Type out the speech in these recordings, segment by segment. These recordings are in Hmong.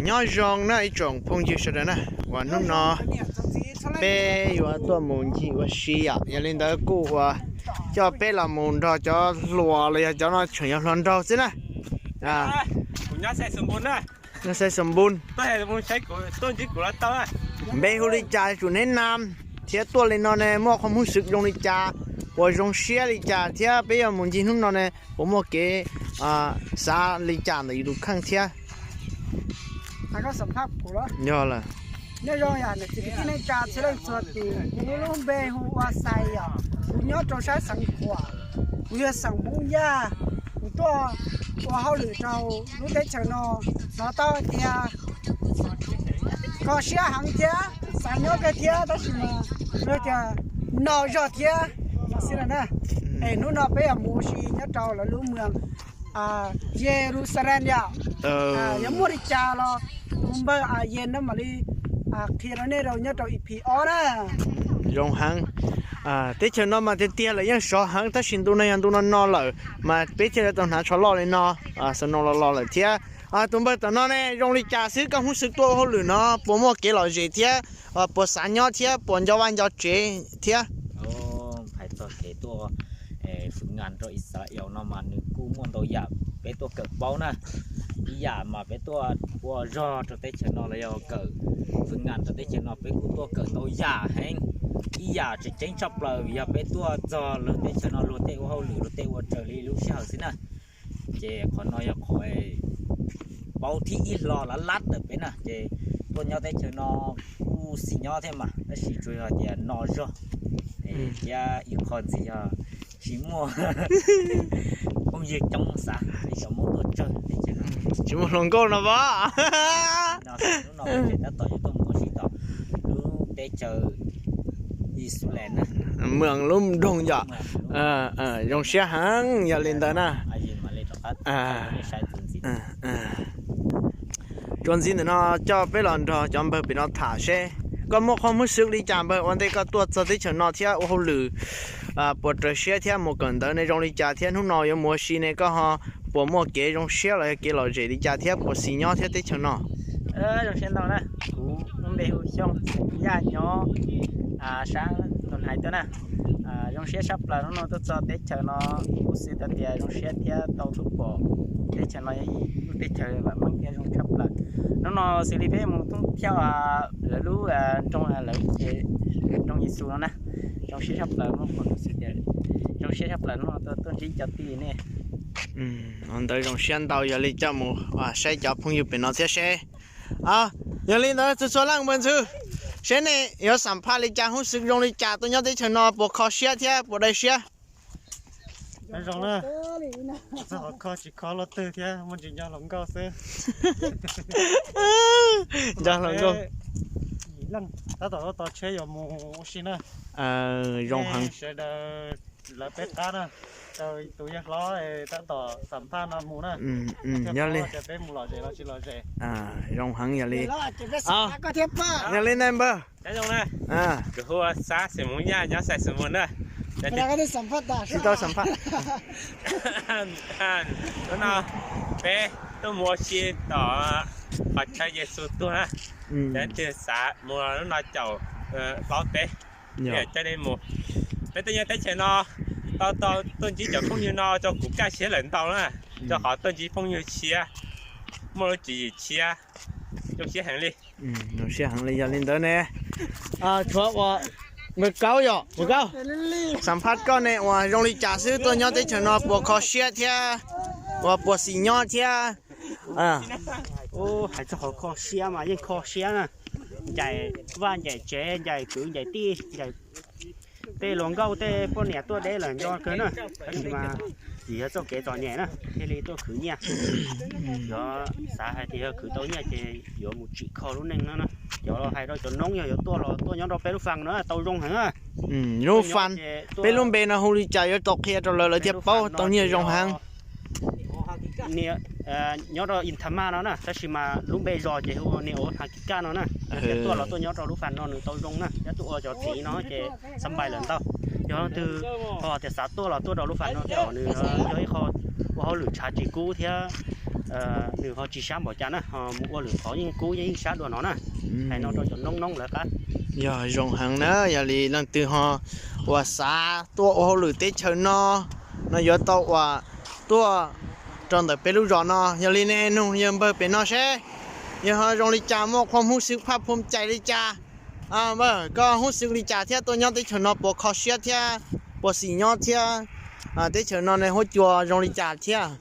Nyob zoo na ib tsoom phooj ywg sawv daws na, uas hnub no peb yuav tuaj mus ncig ua si yom, yog li ntawd kuj uas coj peb los mus nrog cov hluas los yog cov no tseem yog hluas nraug xwb na. Nyob Xais Xus Npun, npe hu li cas tsum neb nam, thiab tuaj li no ne muaj qhov hmoob xwm zoo li cas, puas zoo siab li cas thiab peb yuav mus ncig hnub no ne puas muaj kev xav li cas ntawm yus tus kheej thiab. Yog lawm. Nyob zoo yog niam txiv kwv tij neej tsa txhua leej txhua tus, kuv lub npe hu ua Xais yom, kuv nyob rau sab xeev Khuam, kuv yog xeem Hmoob Yaj, kuv tuaj ua hauj lwm rau lub teb chaws no, hnov tau hais tias kho siab heev thiab xav nyob kawg thiab tab sis mas tias no zog thiab xwb na. Es hnub no peb yuav mus ua si nyob rau lawv lub moos Yeluxalees yom. Yuav muaj li cas los tus npawg Yes no mam li qhia rau nej rau nyob rau E P ob na. Zoo heev. Teb chaws no mas tiag tiag lawm yeej sov heev tab sis ntu no yog ntu no no lawm mas peb thiaj li tau hnav tsho loj li no, snow los los lawm thiab. Tus npawg tom no ne zoo li cas xwb koj hmoob xwb tuaj ua hauj lwm no puas muaj kev lom zem thiab puas xav nyob thiab puas nco vaj nco tsev thiab? Hais txog kev tuaj fwm ngas rau Israel no mas nws kuj muaj ntau yam peb tuaj kawm paub na. Ib yam mas peb tuaj ua zog rau teb chaws no los yog kawm fwm ngas rau teb chaws no peb kuj tuaj kawm ntau yam heev. Ib yam tseem ceeb tshaj plaws yog peb tuaj txog luag teb chaws no luag tej ua hauj lwm luag tej ua raws li lub sij hawm xwb na. Ces qhov no yog qhov paub thib ib hlo lav lab ntawm peb na ces tuaj nyob teb chaws no kuj xis nyob thiab mas tab sis tsuas yog tias no zog thiab ib qho ntxiv yog tsis muaj phooj ywg coob xav li cov Hmoob tuaj tsawg teb chaws no. Tsis muaj hluas nkauj no pab. Hnub no peb tseem tab tom yuav tuaj mus ua si tom lub teb chaws Ixulees na, moos lub nroog yom. Zoo siab heev yog li ntawd na. Tsuas ntxiv ntawm no coj peb los nrog cov npawg pem no tham seb koj muaj qhov hmoob xwb li cas npawg ua ntej koj tuaj txog teb chaws no thiab ua hauj lwm puas raws siab thiab mus kawm ntawv ne zoo li cas thiab hnub no yuav mus ua si ne koj ho puas muaj kev zoo siab los yog kev lom zem li cas thiab puas xis nyob thiab teb chaws no? Zoo siab ntau na, kuv lub npe hu Xyooj, Yaj nyob sab Nus Hais tuaj na. Zoo siab tshaj plaws hnub no tuaj txog teb chaws no, kuv xav hais tias zoo siab thiab tau tuaj pom teb chaws no yog ib lub teb chaws vam meej thiab zoo tshaj plaws. Hnub no xws li peb mus thoob thiab lawv lub nroog, lawv ces nroog Yexus no na. Zoo siab tshaj plaws, zoo siab tshaj plaws hnub no tuaj ntsib cov tij nej. Ua ntawd zoo siab ntau, yog li coj mus saib cov phooj ywg pem no thiab seb. Yog li ntawd txhua txhua leej npawg ntxwg, seb nej yuav xam phaj li cas, hmoob xwb zoo li cas, tuaj nyob teb chaws no puas kho siab thiab puas dai siab? Nyob zoo na, txog qhov kho tsis kho luaj twg thiab muaj ntsis nco hluas nkauj xwb. Nco hluas nkauj. Tab tom tos tsheb yuav mus ua si na. Zoo heev. Sawv daws lawv peb qab na, rau tus yawg hlob tab tom xam phaj no mus na. Nyob li peb mus lom zem los tsis lom zem. Zoo heev yog li. Yog li ntawd npawg. Kuv hu ua Xab Xeem Moov Yaj nyob Xais Xeem Moov na. Tsis tau xam phaj. Hnub no peb tuaj mus ua si tom qhov chaw Yexus tuag na. Cov twg xav mus lub no caum paub peb, caum nej mus. Peb tuaj nyob teb chaws no, tau tau tuaj ntsib cov phooj ywg no rau kuv kaj siab lawm ntau na, rau qhov tuaj ntsib phooj ywg tshiab, muaj lub tswv yim tshiab, zoo siab heev li. Zoo siab heev li, yog li ntawd ne, tshuav ua Npawg Kaub yom, Npawg Kaub, xam phaj koj ne uas zoo li cas xwb tuaj nyob teb chaws no puas kho siab thiab uas puas xis nyob thiab? Hais txog qhov kho siab mas yeej kho siab na, ncaim vaj ncaim tsev, ncaim kwv ncaim tij, ncaim tej hluas nkauj tej poj niam tuaj deb lawm nco kawg na, tab sis mas vim yog txoj kev txom nyem na thiaj li tuaj khwv nyiaj. Yuav xav hais tias yog khwv tau nyiaj ces yuav mus tsim kho lub neej no na. Cov los hais rau cov noob yog yuav tuaj los tuaj nyob rau peb lub fas no tau zoo heev na. Lub fas, peb lub npe no hu li cas yuav tau qhia rau lawv, lawv thiaj paub tau nyiaj zoo heev. Nyob rau Intama no na, tab sis mas lub npe zos ces hu Neo Hakika no na. Tuaj los tuaj nyob rau lub fas no nws tau zoo na, nyob tuaj ua cov txiv no ces xab npais lawm ntau. Yog leej twg ho tias xav tuaj los tuaj rau lub fas no thiab, nws yog ib qho ua hauj lwm tshav tsis kub thiab nws ho tsis sab npaum cas na, ho mus ua lwm qhov yeej kub yeej sab dua no na. Hais no rau cov noob noob lawv qab. Yog zoo heev na, yog li leej twg ho uas xav tuaj ua hauj lwm teb chaws no, no yuav tau uas tuaj rau ntawm peb lub zos no. Yog li nej nug yawg npawg pem no seb yawg ho zoo li cas, muaj qhov hub xwm phaj phuam cai li cas? Npawg, koj hub xwm li cas thiab tuaj nyob teb chaws no puas kho siab thiab puas xis nyob thiab? Teb chaws no nej huab cua zoo li cas thiab?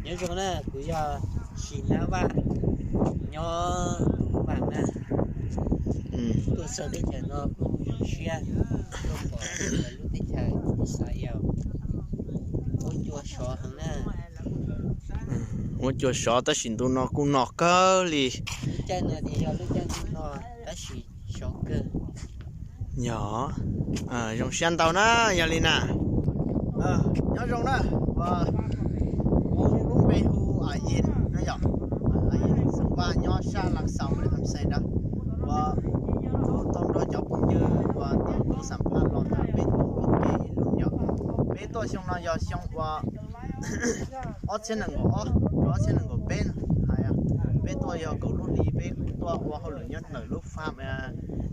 Nyob zoo na, kuv yog Sis Nab Vaj, nyob Tus Vam na. Tuaj txog teb chaws no kuj zoo siab, tuaj pom lub teb chaws Israel, huab cua sov heev na. Huab cua sov tab sis ntu no kuj no kawg li. Lub caij no ces yog lub caij ntuj no tab sis sov kawg. Yog, zoo siab ntau na, yog li na. Nyob zoo na, kuv lub npe hu Yis no yom, Yis Xeeb Vaj nyob sab Lav Xaus Npab Ham Xais na. Uas kuv tau nrog cov phooj ywg uas tau tuaj xam phaj los ntawm peb tuaj ua ke ib lub yom. Peb tuaj xyoo no yog xyoo uas ob txhiab nees nkaum ob rau ob txhiab nees nkaum peb hais, peb tuaj yog kaum lub hli, peb tuaj ua hauj lwm nyob ntawm lub fam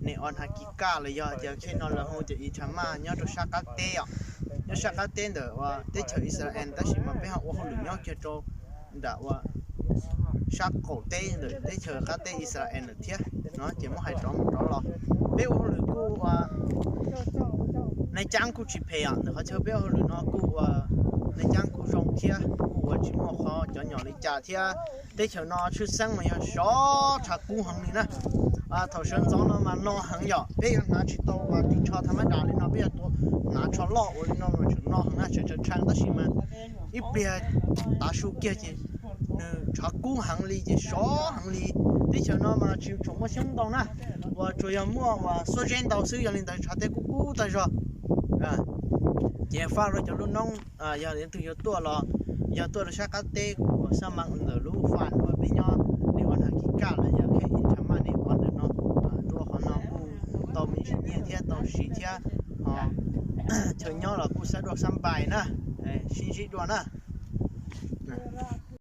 Neos Hakikaj los yog tias khej no lawv hu tias Itamaj nyob rau sab qab teb os, nyob sab qab teb ntawm uas teb chaws Israel, tab sis mas peb ho ua hauj lwm nyob kiag rau nram uas sab qaum teb ntawm teb chaws qab teb Israel lawm thiab no ces muab hais rov mus rov los. Peb ua hauj lwm kuj ua neej caab kuj tsis phem os, ntawm qhov chaw peb ua hauj lwm no kuj ua neej caab kuj zoo thiab kuj ua tsis muaj qhov cov nyom li cas thiab. Teb chaws no tshwj xeeb mas yog sov tshav kub heev li na. Thaum sawv ntxov no mas no heev yom, peb yuav hnav tsis tau ris tsho tha mab das li no, peb yuav tuav hnav tsho loj ua li no mas tseem no heev na, tseem tshav tshav tab sis mas ib pliag tav su kiag ces nws tshav kub heev li ces sov heev li. Teb chaws no mas tsis tshua muaj xyoob ntoo na, uas tsuas yog muaj uas xuab zeb ntau xwb, yog li ntawd tshav teb kub kub tag zog. Ces faj rau cov lub noob, yog leej twg yuav tuaj los yog tuaj rau sab qab teb uas xab ma ntawm lub fam uas peb nyob Neos Hakikaj los yog khej Itamaj Neos ntawm no, tuaj qhov no kuj tau me ntsis nyiaj thiab tau siv thiab, ho chaw nyob los kuj xab dua xab npais na, sib ntsib dua na.